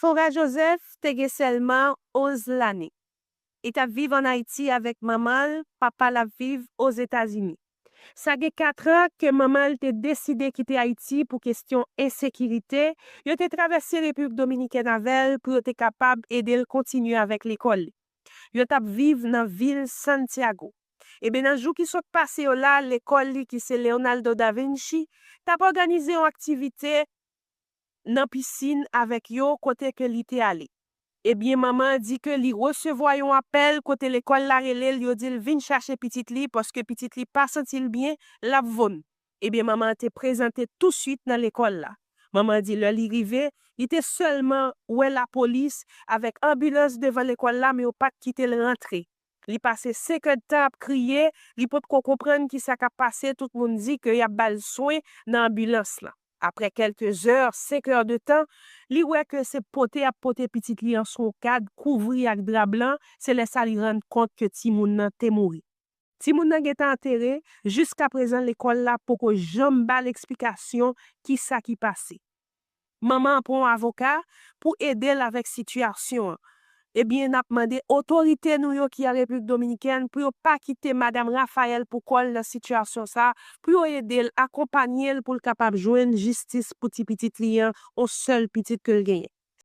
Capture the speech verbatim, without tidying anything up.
Fora Joseph te gen sèlman onz lane. Li t ap viv ann Ayiti avèk manman l, papa l ap viv Ozetazini. Sa gen kat an ke manman l te deside kite Ayiti pou kesyon ensekirite, yo te travèse Repiblik Dominikèn avè l pou yo te kapab ede l kontinye avèk lekòl li. Yo t ap viv nan vil Santiago. Ebyen, nan jou ki sot pase yo la, lekòl li ki se Leonardo da Vinci t ap òganize yon aktivite nan pisin avèk yo kote ke li te ale. Ebyen, manman an di ke li resevwa yon apèl kote lekòl la rele l, yo di l vin chache pitit li paske pitit li pa santi l byen, l ap vomit. Ebyen, manman an te prezante touswit nan lekòl la. Manman an di lè li rive, li te sèlman wè lapolis avèk anbilans devan lekòl la, men yo pa t kite l rantre. Li pase senk èdtan ap kriye, li potko konprann kisa k ap pase, tout moun di ke y ap ba l swen nan anbilans lan. Apre kèlke zè, senk è de tan, li wè ke se pote y ap pote pitit li an sou yon kad, kouvri ak dra blan, se lè sa li rann kont ke timoun nan te mouri. Timoun nan gentan antere, jiskaprezan lekòl la poko janm ba l eksplikasyon kisa ki pase. Manman an pran yon avoka pou ede l avèk sitiyasyon an. Ebyen, n ap mande otorite nou yo ki an Repiblik Dominikèn pou yo pa kite Madanm Raphaël pou kò l nan sitiyasyon sa a, pou yo ede l, akonpanye l pou l kapab jwenn jistis pou ti pitit li an, yon sèl pitit ke l genyen.